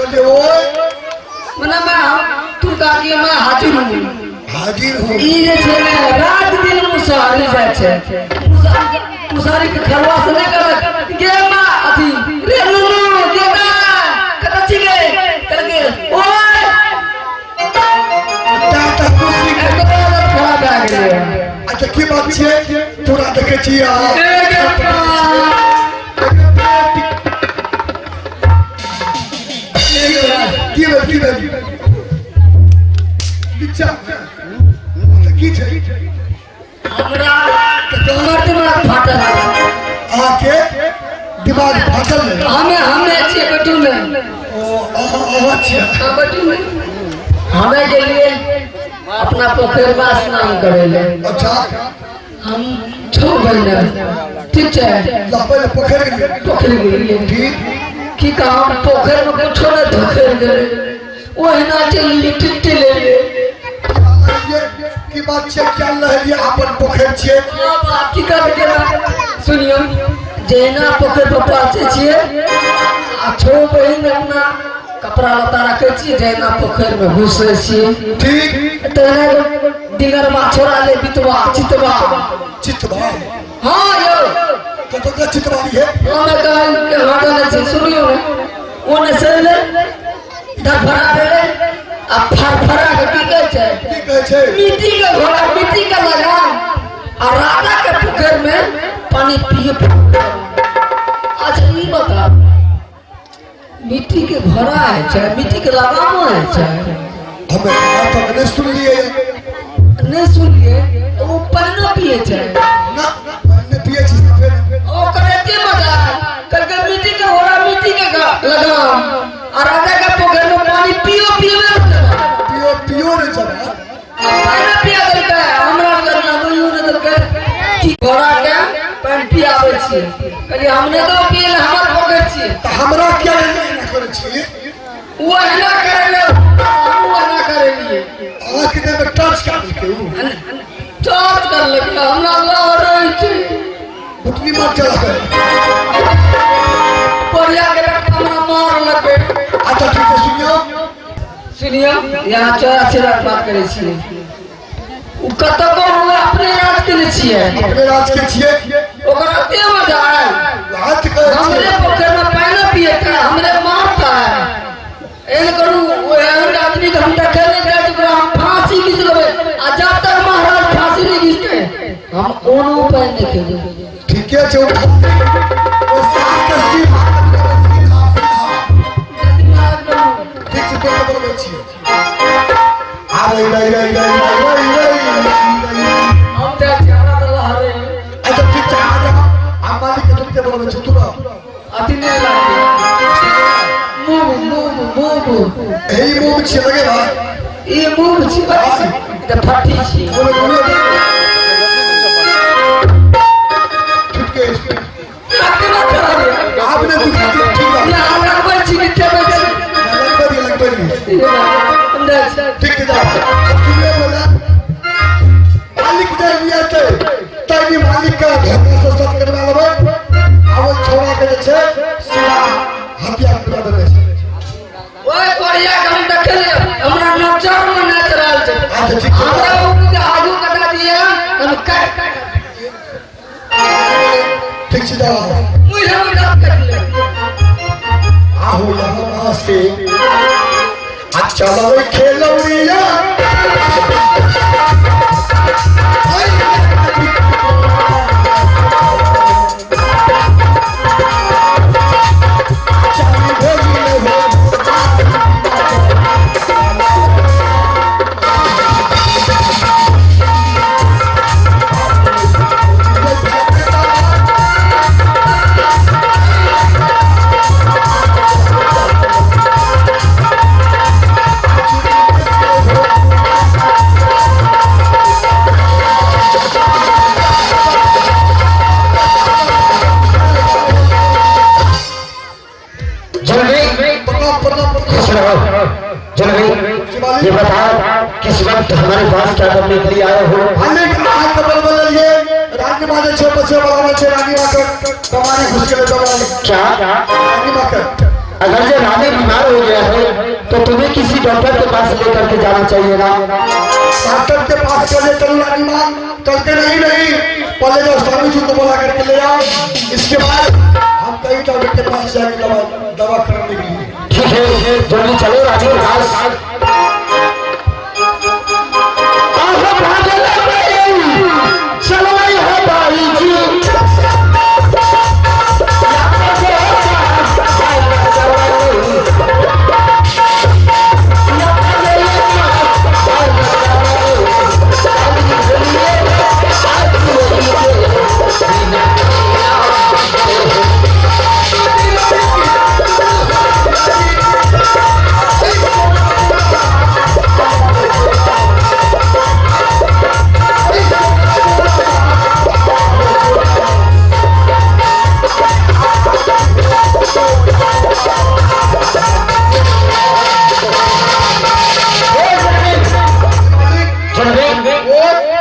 कहलिए ओए। मने मैं हम तुरका के मैं हाजिर हूँ। हाजिर हूँ। ई जे छै ने रात दिन मुसहरी जाइ छै, मुसहरी के खरवा से नहि करत गे माँ अथी रे नुनू गे माँ कतऽ छी गे, कहलकै ओए। टाटा कुर्सी के एकर हालत खराब भए गेलै। अच्छा की बात छियै, तोरा देखै छी अहाँ। ए गे माँ। की भेल, की भेल? नीचा तऽ की छै? हमरा हमर दिमाग फाटल है। अहाँके दिमाग फाटल है? हमे हमे छियै बेटू में। ओ अहाँ अहाँ छियै? हाँ, बेटू में। हमे गेलिए अपना पोखरि में स्नान करे ले। अच्छा। हम छो बहिना ठीक छै। लपै ले पोखरि गेलियै? पोखरि गेलिए। ठीक। की कहब, पोखरि में कुछो नहि धोखरि गेलै, ओहिना चलि टिट्टी लेलिए। की बात छै, क्या लहलिए अपन पोखरि छियै? की कहबै केना सुनियो, जहिना पोखरि पर पहुँचै छियै आ छो बहिन अपना कपड़ा लत्ता रखै छियै, जहिना पोखरि में घुसै छियै ठीक तहिना एगो डिंगरमा छोड़ा ले बितवा चितवा। चितवा? हाँ यौ। कतऽ के चितवा है? हमे कहल के हटल नहि छै, सुनियो ने, ओ ने से ले धड़फड़ा देले आ फड़फड़ा के की कहै छै? की कहै छै? मिट्टी के घोड़ा मिट्टी के लगाम आ राजा के पोखरि में पानी पिए। अच्छा ई बता, मिट्टी के घोड़ा है छै, मिट्टी के लगाम है छै? हमे तक नहि सुनलियै। नहि सुनलियै? ओ पानि पिए छै। ना, पानि पिए छी फेर। ओकर एते मजा कहलकै मिट्टी के घोड़ा मिट्टी के लगाम आ राजा के पोखरि में पानी पियो पियो। पियो पियो रे जब पानि पिया देलकै, हमरा करना बुझू नहि देलकै कि घोड़ा के पानि पियाबै छियै। कहलियै हम नहि दो पिए लए, हमर पोखरि छियै। तऽ हमरा किया नहि एना करै छी? ओ एना करै ले, हमहूँ एना करेलियै। अहाँके देहमे टच कए देलकै उ? टच करलकै, हमरा लहरै छै। बुटनी मार चला कर। कोरिया के लड़का हमरा मारलकै। अच्छा ठीक छै, सुनियौ। सुनियौ, यहाँ चोरा छिरा के बात करै छियै, ओ कतको हुए अपने राज के ने छियै। अपने राज के छियै। ओकरा एते मजा आयल। राज के हमरे छियै। पोखरि में पानि पियता, हमरे मारता है। एहन करू, एहन आदमी के हम देखे नहि जाइ छी, ओकरा हम फांसी घीच लेबै आ जब तक महाराज फांसी नहि घीचते हम कोनो पानि नहि खेबै। ठीके छै, ओ साथ के सीधा सीधा सीधा। ठीक छै, तोरा बोलबै छियै। आ रही रही रही रही रही रही रही। हम जाइ छी, हमरा तऽ लहरै। अच्छा ठीक छै, आ जा। आ मालिक के तुमके बोलबै छी तू। अथी नहि लागै, मूव मूव मूव। एही मुँह छियै लगे बा। ई मूव छी, तऽ फटी छी। बोलो बोलो छुटके। केना खराब? आब नहि दुखी, ठीक बा। यहाँ लगबै छी कि टेबै छी? लगबै दियै, लगबै दियै। हम जाइ छी। ठीक छै, जाओ। सुनिए बोला मालिक जे लिया छै तै मालिक के धोखा से सब करवा लेबै आ ओहि छौड़ा के जे छै सीधा हत्या करवा देने छै। ओए कोरिया के हम देखले, हमरा नजर में नाच रहल छै। अच्छा ठीक छै। हमरा उ के आगू कटा दिए हम काट काट। ठीक छै, जाओ। मुझे हम दांत काट ले। आहो यहाँ से आ चलो खेलौरिया। चाली भेजी हो। जनवी। प्रणाम प्रणाम। खुश रहो जनवी। ये बताओ, किस वक्त हमारे पास क्या करने के लिए आए हो? मालिक, अहाँके बोलबै लिए रानी माँ जे छै बच्चे वाला छै, रानी माँ के बीमारी घुस गेलै, बीमारी। क्या? रानी माँ के। अगर जो रानी बीमार हो गया है तो तुम्हें किसी डॉक्टर के पास लेकर के जाना चाहिए ना। डॉक्टर के पास चले चलो रानी माँ, चलते नहीं नहीं, पहले जो स्वामी जी को बुला करके ले आओ, इसके बाद हम कहीं डॉक्टर के पास जाएंगे दवा दवा कराने के लिए। ठीक है, जल्दी चलो रानी के पास। आहो भागे लगे, चलो आई हो भाई जी।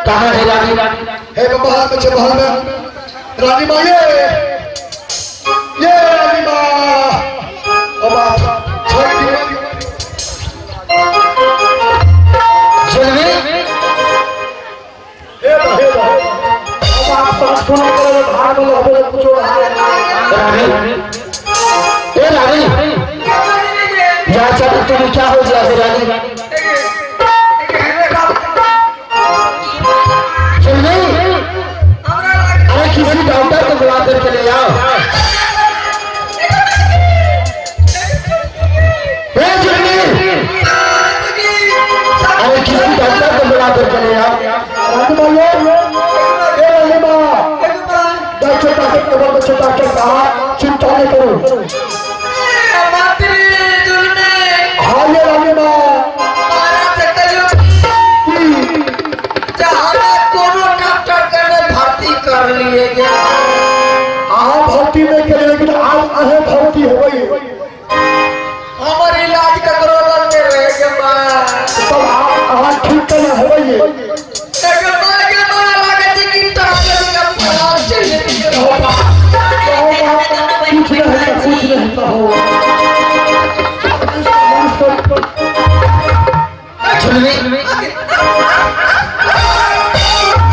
कहाँ है रानी? हे महल में छे, महल में रानी माँ, ये रानी माँ, अब आप छोड़ दिए। जल्दी हे बा, हे बा, अब आप सास सुना करो, भाग लो, हमें कुछ और रानी, ए रानी, यहाँ अचानक तुम्हें क्या हो गया है रानी? जल्दी, अरे किसी डॉक्टर को बुला करके ले आओ। ए जल्दी, अरे किसी डॉक्टर को बुला करके ले आओ। रानी माँ, ये रानी माँ, डॉक्टर डॉक्टर के बच्चे डॉक्टर कहा चिंता नहीं करो। हाँ ये रानी माँ कर लिए गया। हाँ भर्ती नहीं करे, लेकिन आज अहे भर्ती हो गई। हमर इलाज ककरो लग रहे के मां, तब आप अहाँ ठीक करना हो गई। एगो मां के मां लागे छै कि तोरा के प्राण चलि गेल। कुछ नहीं होता, कुछ नहीं होता हो। जल्दी,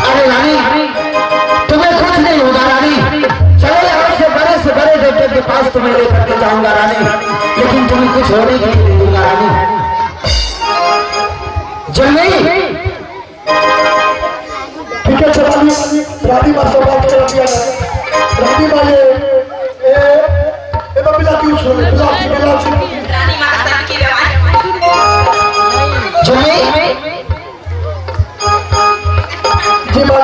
अरे रानी तुम्हें कुछ नहीं होगा रानी, चलो यहाँ से बड़े डॉक्टर के पास तुम्हें लेकर के जाऊंगा रानी, लेकिन तुम्हें कुछ होने नहीं दूंगा रानी। जल्दी ठीक है चलानी, रानी माँ से बात करा दिया ना। रानी माँ ये ए ए बबिला क्यों छोड़ बिला बिला। रानी माँ का की दवाई। जल्दी जी माँ,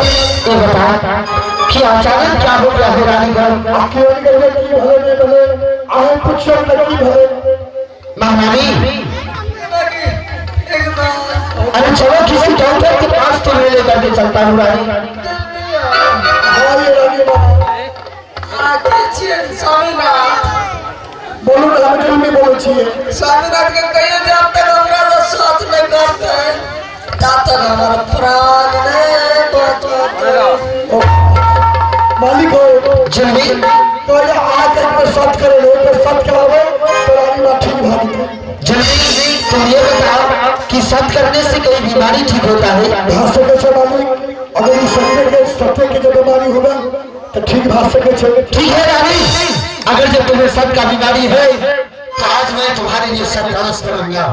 ये बता कि अचानक क्या हो गया है रानी घर? आपकी ओर करने की भले नहीं भले, आहे कुछ लगी भले। महारानी, अरे चलो किसी डॉक्टर के पास तुम्हें लेकर के चलता हूँ रानी। हाँ ये रानी माँ, स्वामीनाथ बोलू ना, हम तुम बोलो छिए। स्वामीनाथ के कहियो जब तक हमरा तो साथ नहीं करते तब तक हमर प्राण नहीं बचत। मालिक हो जल्दी, तो ये आज एक बार सत करे लो, पर सत करावे तो रानी माँ ठीक भागी। जल्दी तुम ये बताओ कि सत करने से कोई बीमारी ठीक होता है? भाग सके छे मालिक, अगर ई सत्य के जब बीमारी होगा तो ठीक भाग सके छे। ठीक है रानी, अगर जब तुम्हें सत का बीमारी है तो आज मैं तुम्हारे लिए सत्यानाश करूंगा।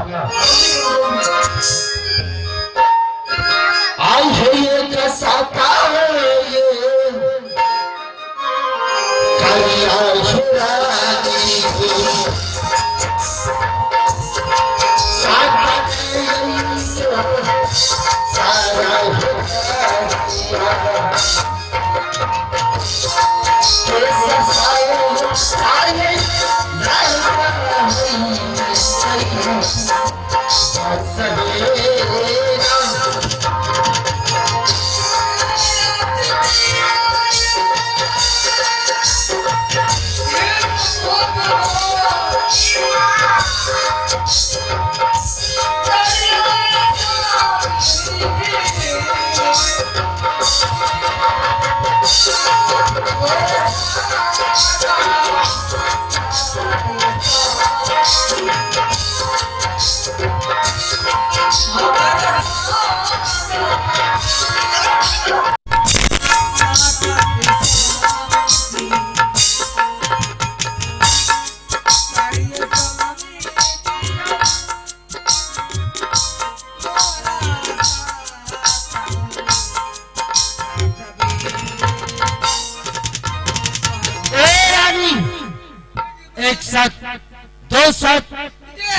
आई है ये कसता ये करिया रानी सारा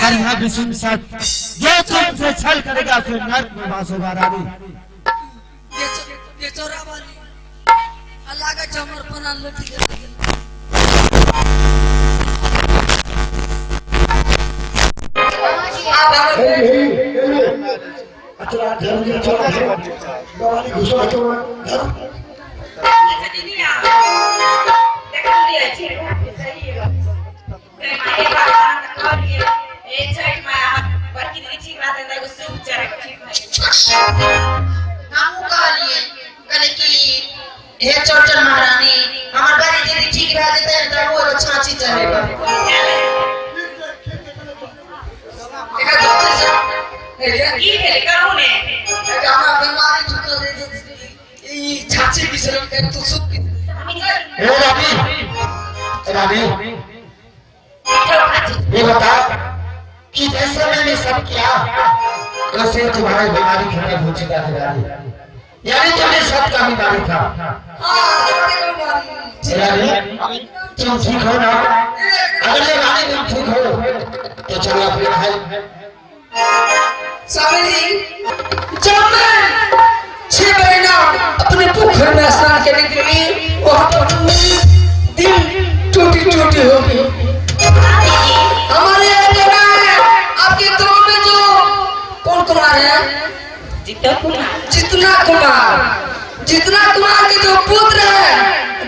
और यहाँ विष्णु सत जो तुमसे छल करेगा फिर नर्क में वास होगा रानी। ये चोरा वाली अल्लाह का चमर पना लुट गेल। अच्छा धर्म जी चला गवानी घुसो तो धर्म। अच्छा दीदी आ देखल दिए छी सही है ते माय बात कहलिए ए छठ माय बड़की दीदी ठीक रहते त एगो सूप चढ़े ठीक भए। हमहूँ कहलिए कहले कि हे चौचन महारानी हमर बड़ी दीदी ठीक भए जेतै ने तऽ हमहूँ एगो छाँछी चढ़ेबै। एकर डॉक्टर साहब की भेलै कहू ने। एकर हमरा बीमारी छूटल रहै जे ई छाछी बिसरल के तू सुख। हे रानी, रानी ये बता कि जैसे मैंने सब किया वैसे तुम्हारी बीमारी खत्म हो चुका है रानी, यानी तुम्हें सब का बीमारी था। रानी तुम ठीक हो ना? अगर ये रानी तुम ठीक हो तो चलो अपने भाई। स्वामी जी जब मैं 6 महीना अपने पोखर में स्नान करने के लिए वहां पर दिल टूटी टूटी हो गई। हमारे यहाँ कहना है आपके गांव में जो कौन कुमार है? जितना कुमार। जितना कुमार, जितना कुमार के जो पुत्र है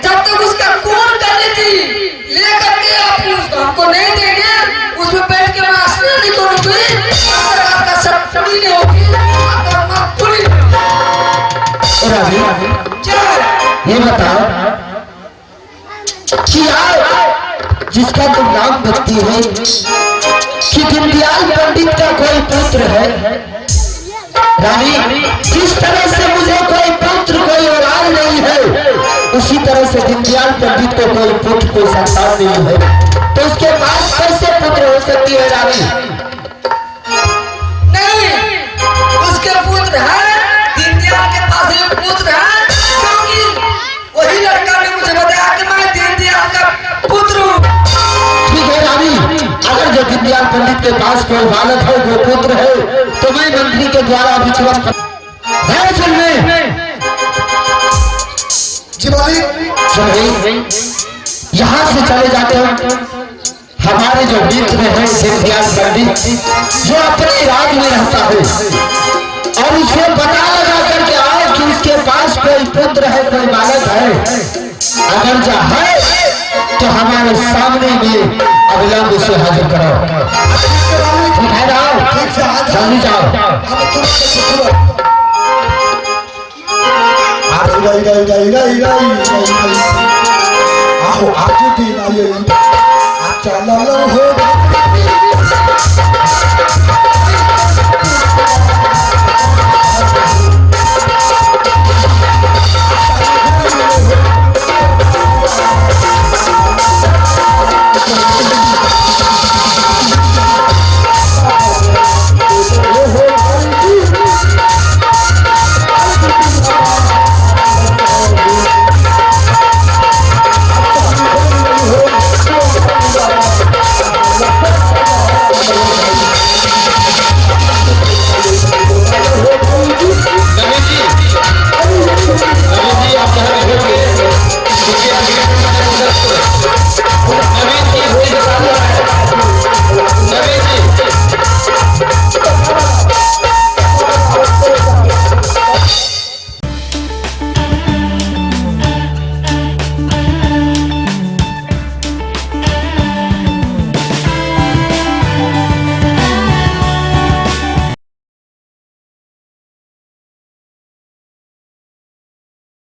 जब तक उसका कौन करने थी लेकर के आप उसको हमको नहीं देंगे उसमें बैठ के मैं स्नान नहीं करूंगी आपका सब पूरी नहीं होगी, आपका माँ पूरी। रानी ये बताओ कि यार जिसका तुम नाम बचती हो कि दीनदयाल पंडित का कोई पुत्र है? रानी जिस तरह से मुझे कोई पुत्र कोई औलाद नहीं है उसी तरह से दीनदयाल पंडित को कोई पुत्र कोई संतान नहीं है, तो उसके पास कैसे पुत्र हो सकती है रानी? नहीं उसके पुत्र है, दीनदयाल के पास एक पुत्र है, क्योंकि वही लड़का ने मुझे बताया कि मैं दीनदयाल का पुत्र हूँ। ठीक है रानी, अगर जो दीनदयाल पंडित के पास कोई बालक है कोई पुत्र है तो मैं मंत्री के द्वारा अभी तुरंत है चलने जी मालिक। यहाँ से चले जाते हैं हमारे जो मित्र हैं दीनदयाल पंडित जो अपने राज में रहता है और उसे पता लगा करके आओ कि उसके पास कोई पुत्र है कोई बालक है, अगर जो है तो हमारे सामने में अविलंब उसे हाजिर करो। ठीक है जाओ, जल्दी जाओ। आओ आज दिन आए चल हो।